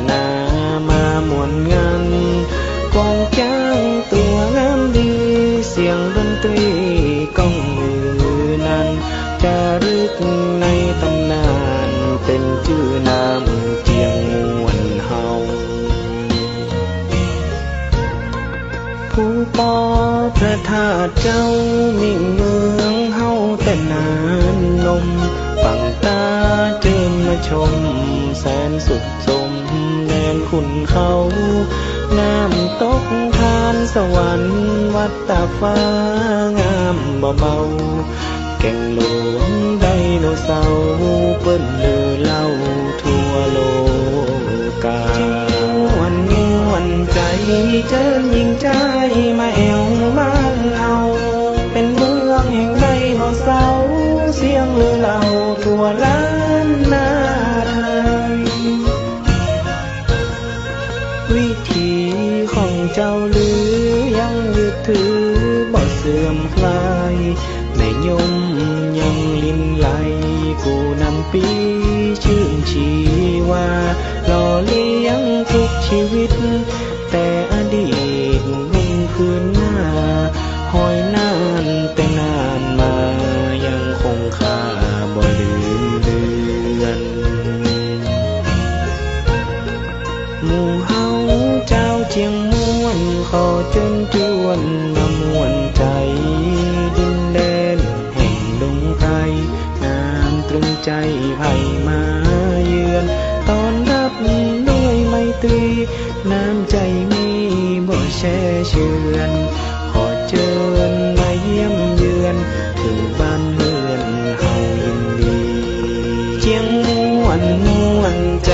ນາມາມ່ວນງານ ກອງຈ້າງຕົວງາມດີ ສຽງດົນຕີກ້ອງລືນັ້ນ ຈາລຶກໃນຕຳນານ ເປັນຈື່ນາເມືອງຈຽງມ່ວນເຮົາ. ພູປໍພະທາດເຈົ້າ ມິ່ງເມືອງເຮົາແຕ່ນານນົມ ຟັງຕາເຈີມມາຊົມ ແສນສຸກສົມແດນຂຸນເຂົາ ນ້ຳຕົກທານສະຫວັນ ວັດຕາກຟ້າງາມບໍ່ເບົາ ແກ່ງຫຼວງໄດໂນເສົາ ເປີ້ນລືເລົ່າທົ່ວໂລກາ ຈະມ່ວນມ່ວນໃຈ ເຈີນຍິງຈາຍ ມາແອວບ້ານເຮົາ ເປັນເມືອງແຫ່ງໄດໂນເສົາ ສຽງລືເລົ່າທົ່ວລ້ານນາໄທ. ວິຖີຂອງເຈົ້າລືຍັງຍຶດຖືບໍ່ເສື່ອມຄລາຍ ແມ່ຍົມຍັງລິນໄຫຼ ກູນ້ຳປີຊື່ນຊີວາ ຫຼໍ່ລ້ຽງທຸກຊີວິດ ແຕ່ອະດີດຫວນຄືນມາ ຮອຍນານແຕ່ນານມາ ຍັງຄົງຄ່າບໍ່ລືມເລືອນ. ໝູ່ເຮົາຊາວຈຽງມ່ວນ ຂໍເຊີນຈວນມາມ່ວນໃຈ ດິນແດນແຫ່ງດົງໄພ ນ້ຳຕຕຶງໃຈໃຜມາເຢືອນ ຕ້ອນຮັບດ້ວຍໄມຕີ ນ້ຳໃຈມີບໍ່ແຊ່ເຊືອນ ຂໍເຊີນມາຢ້ຽມເຢືອນ ເຖິງບ້ານເຮືອນເຮົາຍິນດີ ຈຽງມ່ວນມ່ວນໃຈ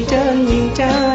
ເຈີນຍິງຈາຍ